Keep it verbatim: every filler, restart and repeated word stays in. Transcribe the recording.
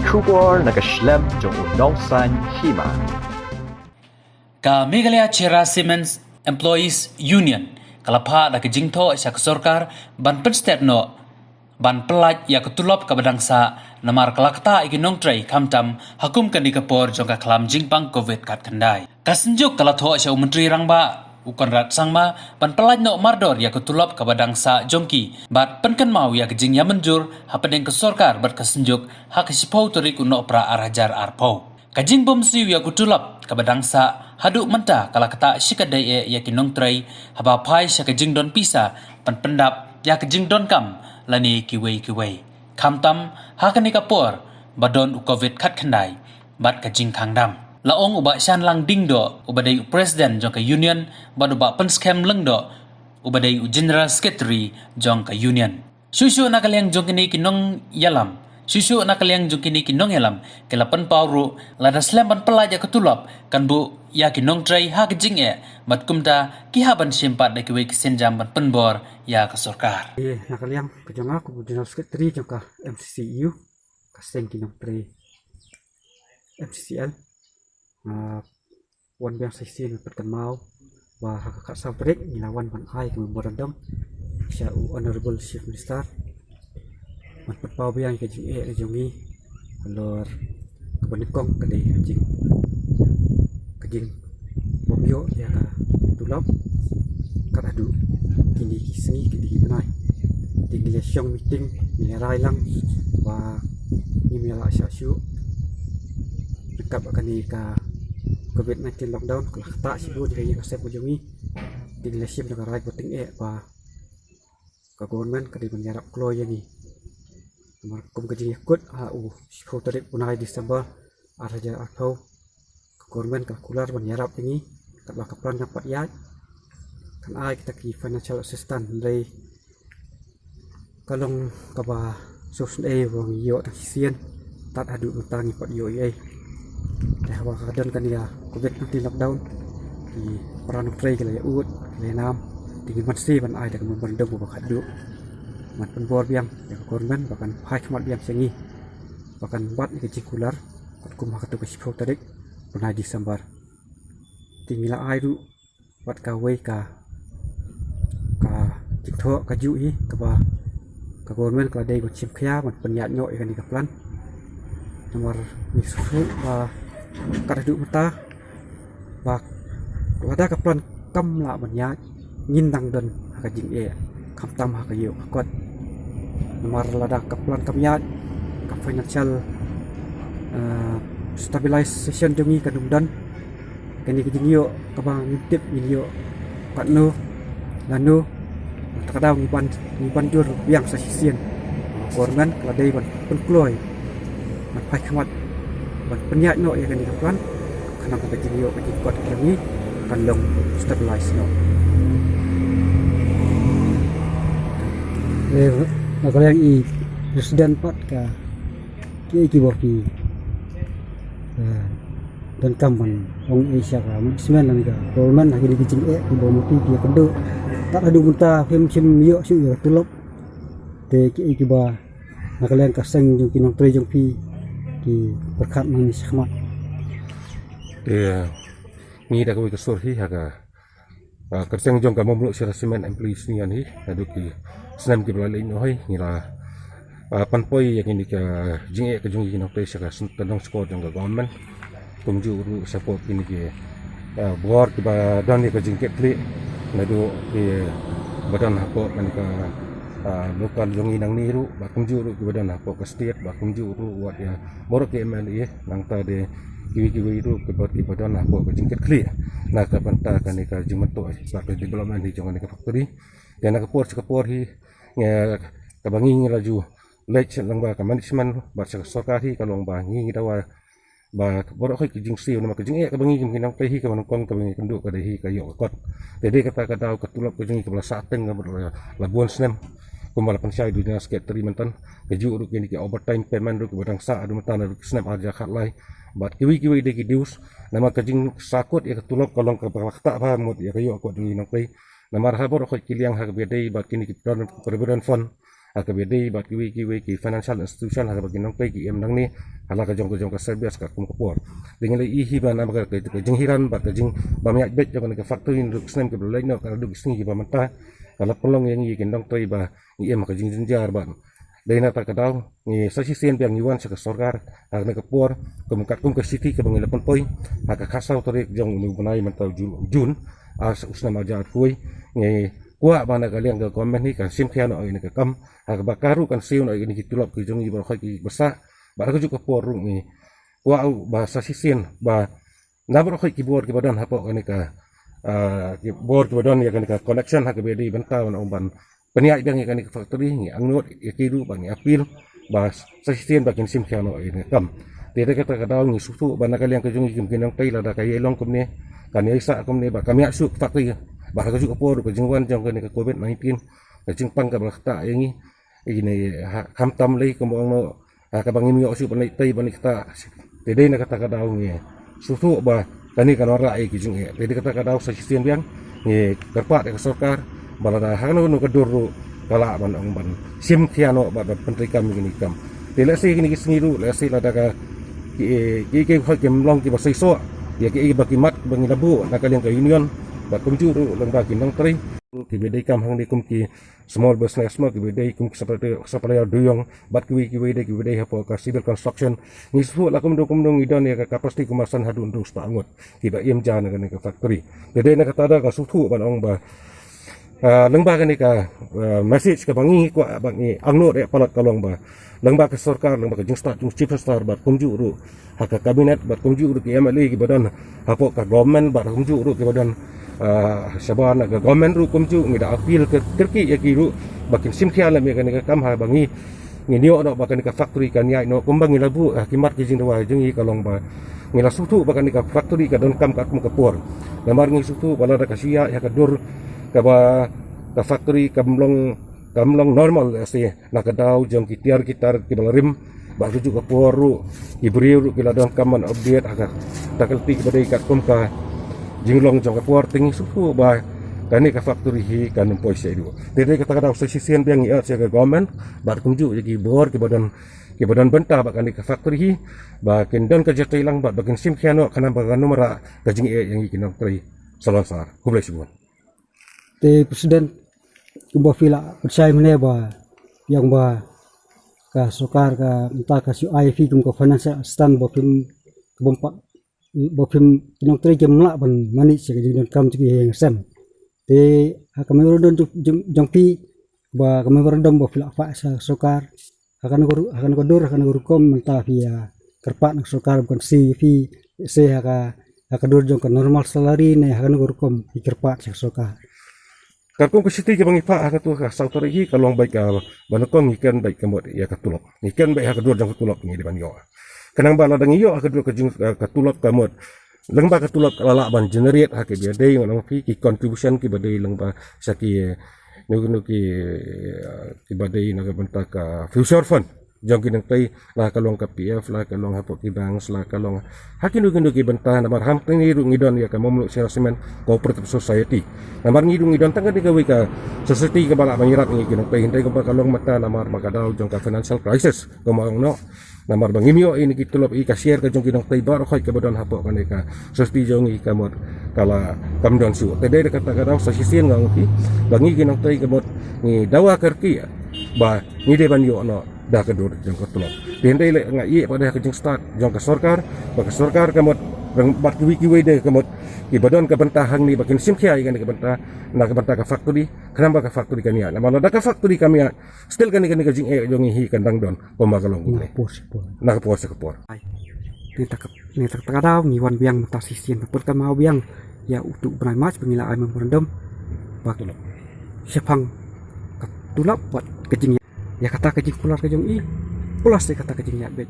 Khubor na ka shlem jong u nongsan hima. Ka Meghalaya Chhara Cement Employees Union ka la phah da ka jingthoh sha ka sorkar ban pynstet noh ban pyllait ïa ka tulop kaba dang sah namar ka la ktah ïa ki nongtrei khamtam ha kum kane ka por jong ka khlam jingpang covid khatkhyndai. Ka Synjuk ka la thoh sha u Myntri Rangbah u Conrad Sangma ban pyllait noh mardor ïa ka tulop kaba dang sah jong ki bad pynkynmaw ïa ka jingïamynjur hapdeng ka sorkar bad ka Synjuk ha ka shiphew tarik u Nohprah ar hajar arphew. Ka jingbymsiew ïa ka tulop kaba dang sah haduh mynta ka la ktah shikatdei eh ïa ki nongtrei haba phai sha ka jingdon pisa ban pyndap ïa ka jingdonkam lane kiwei kiwei, khamtam ha kane ka por ba don u covid khatkhyndai bad ka jingkhang dam. La ong u Bah Shanlang Diengdoh uba dei u president jong ka union bad u Bah Pynskhem Lyngdoh uba dei u general secretary jong ka union. Shuh shuh na ka liang jong kine ki nongïalam, shuh shuh na ka liang jong kine ki nongïalam ki la pynpaw ruh lada slem ban pyllait ïa ka tulop kan buh ïa ki nongtrei ha ka jingeh bad kumta ki hap ban shim pat da kiwei ki sienjam ban pynbor ïa ka sorkar. Eh, na ka liang ka jong nga kum u general secretary jong ka M C C U, ka seng ki nongtrei M C C L, nga wan biang sa shisien ban pynkynmaw ba ha ka khatsaw tarik ngi la wan ban ai ka memorandum sha u Honorable Chief Minister ban pynpaw biang ïa ka jingeh ka jong ngi halor kaba nyngkong ka dei ka jing ka jingbym ïoh ïa ka tulop kat haduh kine ki sngi kine ki bnai. Te ngi la shong meeting, ngi la rai lang ba ngim ïa lah shah shuh ryngkat bad kane ka covid nineteen lockdown ka la ktah shibun ïa ka ïing ka sem ka jong ngi. Te ngi la shim da ka rai kaba tyngeh ba ka government ka dei ban ïarap kloi ïa ngi. Namar kum ka jingïakut ha u shiphew tarik u bnai December ar hajar arphew, ka government ka la kular ban ïarap ïa ngi katba ka plan kam pat ïaid. Kan ai kita ki financial assistance, hynrei ka long kaba sngewsynei ba ngi ïoh tang shisien, tad haduh mynta ngim pat ïoh ei ei. Te haba ka don kane ka covid nineteen lockdown, ki para nongtrei ki la ïaud, ki la ïanam. Te ngi banse ban ai da ka memorandum kaba khatduh ban pynbor biang ïa ka government ba kan phai khmat biang sha ngi ba kan bat ïa ka jingkular katkum ha katu ka shiphew tarik bnai December. Te ngi la ai ruh bad kawei ka, ka jingthoh kajuh hi kaba ka government ka la dei ban shim khia ban pynïaid noh ïa kane ka plan. Namar ngi sngewthuh ba kat haduh mynta ba lada ka plan kam lah ban ïaid, ngin dang don ha ka jingeh khamtam ha ka ïew ka kot. Namar lada ka plan kam ïaid, ka financial, eh, stabilization jong ngi kan ym don. Kane ka jingïoh kaba ngim tip ngin ïoh katno lano. Kata ka daw ngi ban, ngi ban jur biang sa shisien. Government ka la dei ban pynkloi, ban phai khmat, ban pynïaid noh ïa kane ka plan, khnang ba ka jingïoh ka jingkot ka jong ngi kan long stabilize noh. Eh, na ka liang i president pat ka, kiei kiba phi, eh, donkam ban ong ei sha ka management lane ka government ha kine ki jingeh kiba mut phi ïakynduh. Tad haduh mynta phim shym ïoh shuh ïa ka tulop. Te kiei kiba na ka liang ka seng jong ki nongtrei jong phi ki pyrkhat nangne shakhmat? Te ngi da kawei ka sur hi ha ka, ah, kyrteng jong ka Mamluh Chhara Cement Employees Union hi, naduh ki snem kiba la leit noh hi ngi la, ah, pynpoi ïa kine ka jingeh ka jong ki nongtrei sha ka seng, ka nongshkor jong ka government. Kumjuh ruh support kine ki, ah, bor kiba don ïa ka jingkitkhlieh naduh kiba don hapoh kane ka, ah, local jong ngi nangne ruh, bad kumjuh ruh kiba don hapoh ka state, bad kumjuh ruh wat ïa baroh ki M L A, nangta de kiwei kiwei ruh kiba, kiba don hapoh ka jingkitkhlieh na ka bynta kane ka jingmyntoi bad ka development hi jong kane ka factory. Te na ka por sha ka por hi, eh, kaba ngi ngi la ju leit sha lyngba ka management bad sha ka sorkar hi ka long ba ngi ngi dawa ba baroh hi ki jingsiew namar ka jingeh kaba ngi ki nongtrei hi kaba nyngkong kaba ngi kynduh ka dei hi ka ïoh ka kot. Te dei kata ka daw ka tulop ka jong ngi kaba la sah teng kaba la, la bun snem. Kumba la pynshai da u General Secretary mynta, kajuh ruh kine ki overtime payment ruh kiba dang sah haduh mynta naduh ki snem ar hajar khatlai. Bad kiwei kiwei de ki dues, namar ka jingsakut ïa ka tulop ka long kaba la ktah bha mut ïa ka ïoh ka kot jong ngi nongtrei. Namar ha baroh hi ki liang ha kaba dei bad kine ki provident, provident fund, ha kaba ïadei bad kiwei kiwei ki financial institution ha kaba ki nongtrei ki im nangne ha la ka jong ka jong ka service katkum ka por. Te ngi la ïohi ba namar ka, ka, ka jinghiran bad ka jingbym ïaid beit jong kane ka factory naduh ki snem kiba la leit noh haduh ki sngi kiba mynta, ka la pynlong ïa ngi ki nongtrei ba ngi im ha ka jingjynjar bad dei na kata ka daw ngi sa shisien biang ngi wan sha ka sorkar ha kane ka por, kum katkum ka shithi kaba ngi la pynpoi ha ka khatsaw tarik jong une u bnai mynta u Ju-, June, ar, u snem ar hajar arphew wei. Ngi kwah ba na ka liang ka government hi kan shim khia noh ïa kane ka kam, ha kaba ka ruh kan siew noh ïa kine ki tulop ki jong ngi baroh khoit kiba sah. Bad ha kajuh ka por ruh ngi kwah ba sa shisien ba na baroh khoit ki bor kiba don hapoh kane ka, ah, ki bor kiba don ïa kane ka connection ha kaba ïadei bynta ban ong ban pynïaid biang ïa kane ka factory, ngi angnud ïa ki ruh ba ngi appeal ba sa shisien ba kin shim khia noh ïa kane ka kam. Te da kata ka daw ngi sngewthuh ba na ka liang ka jong ngi kum ki nongtrei lada ka ïai long kumne, kan ïai sah kumne ba kam ïa shuh ka factory. Bad ha kajuh ka por ruh ka jingwan jong kane ka covid nineteen, ka jingpang kaba la ktah ïa ngi, ïa kine ha, khamtam lei kumba ong noh, ha kaba ngim ïoh shuh ban leit tei ban leit ktah. Te dei na kata ka daw ngi sngewthuh ba kane kan wanrah ïa ki jingeh. Te dei kata ka daw sa shisien biang ngi kyrpad ïa ka sorkar ba lada ha kano kano ka dur ruh ka lah ban ong ban shim khia noh bad ban pyntreikam ïa kine ki kam. Te lehse kine ki sngi ruh lehse lada ka ki, ki, ki, ki, kim long kiba seisoh ïa ki, ki ba ki mat ba ngi la buh na ka liang ka union bad kumjuh ruh lyngba ki nongtrei ruh kiba dei kam hangne kum ki small business mo kiba dei kum ki supplier, supplier duyung bad kiwei kiwei de kiba dei hapoh ka civil construction. Ngi sngewthuh la kumno kumno ngi don ïa ka capacity kumba san haduh hynriew spah ngut kiba im ja na kane ka factory. Te dei na kata da ka sngewthuh ban ong ba, ah, lyngba kane ka, ah, message kaba ngi kwah ba ngi angnud ïa palat ka long ba lyngba ka sorkar, lyngba ka jingstad jong u Chief Minister bad kumjuh ruh ha ka cabinet bad kumjuh ruh ki M L A kiba don hapoh ka government bad kumjuh ruh kiba don, ah, shabar na ka government ruh kumjuh ngi da appeal ka kyrkieh ïa ki ruh ba kin shim khia lem ïa kane ka kam ha ba ngi, ngin ïoh noh ba kane ka factory kan ïaid noh kumba ngi la buh ha ki mat ki jingdawa jong ngi ka long ba ngi la sngewthuh ba kane ka factory ka donkam katkum ka por. Namar ngi sngewthuh ba lada ka shu ïaid ha ka dur kaba ka factory kam long, kam long normal lehse na ka daw jong ki tiar ki tar kiba la rim. Bad ha kajuh ka por ruh ki briew ruh ki la donkam ban update ha kata ka lynti kaba dei katkum ka jinglong jong ka por. Te ngi sngewthuh ba kane ka factory hi kan ym poi shaei ruh. Te dei kata ka daw sa shisien biang ngi ïa sha ka government bad kumjuh ïa ki bor kiba don, kiba don bynta bad kane ka factory hi ba kin don ka jingtreilang bad ba kin shim khia noh khnang ba kan ym wanrah ka jingeh ïa ngi ki nongtrei. Salon sar. Khublei shibun. Te President, kumba phi la pynshai mynne ba ïa ba ka sorkar ka mynta ka shu ai ïa phi kum ka financial assistance ba phim, ka bym pat, ba phim ki nongtrei kim lah ban manage ïa ka jingdonkam jong ki ha ïing ha sem. Te ha ka memorandum jong, jong, jong phi ba ka memorandum ba phi la phah sha sorkar, ha kano ka ru-, ha kano ka dur, ha kano ka rukom mynta phi ïa kyrpad na ka sorkar ba kan siew ïa phi, se ha ka, ha ka dur jong ka normal salary ne ha kano ka rukom phi kyrpad sha ka sorkar? Katkum ka shithi kaba ngi phah ha kato ka khatsaw tarik hi ka long beit kaba nyngkong ngi kren beit ka mut ïa ka tulop. Ngi kren beit ha ka dur jong ka tulop ngi dei ban ïoh. Khnang ba lada ngi ïoh ha ka dur ka jing, ka, ka tulop ka mut lyngba ka tulop ka la lah ban generate ha kiba dei ngan ong phi ki contribution kiba dei lyngba sha ki, nu, nu ki, eh, kiba dei na ka bynta ka future fund jong ki nongtrei, la ka long ka P F, la ka long hapoh ki banks, la ka long ha kino kino ki bynta. Namar hangtei ruh ngi don ïa ka Mamluk Shnong Cement Cooperative Society. Namar ngi ruh ngi don tang kane kawei ka society kaba lah ban ïarap ïa ngi ki nongtrei, hynrei kumba ka long mynta namar ba ka daw jong ka financial crisis kumba ong noh. Namar ba ngim ïoh ïa kine ki tulop, ïa ka share ka jong ki nongtrei baroh khoit kaba don hapoh kane ka society jong ngi ka mut ka la kam don shuh. Te dei da kata ka daw sa shisien nga ong ïa phi ba ngi ki nongtrei ka mut ngi dawa kyrkieh ba ngi dei ban ïoh noh da ka dur jong ka tulop. Te hynrei leh nga ïeh pat da ka jingstad jong ka sorkar, ba ka sorkar ka mut rang bad kiwei kiwei de ka mut kiba don ka bynta hangne ba kin shim khia ïa kane ka bynta na ka bynta ka factory, khnang ba ka factory kan ïaid. Namar lada ka factory kam ïaid, still kane, kane ka jingeh jong ngi hi kan dang don kumba ka long kumne. Na ka por sha ka por. Na ka por sha ka por. Ai. Te kata ka, te kata ka daw ngi wan biang mynta shisien ba pyndonkam biang ïa uto u bnai March ba ngi la ai memorandum ba tulop shaphang ka tulop bad ka jing, ïa kata ka jingkular ka jong i. Plus ïa kata ka jingïaid beit.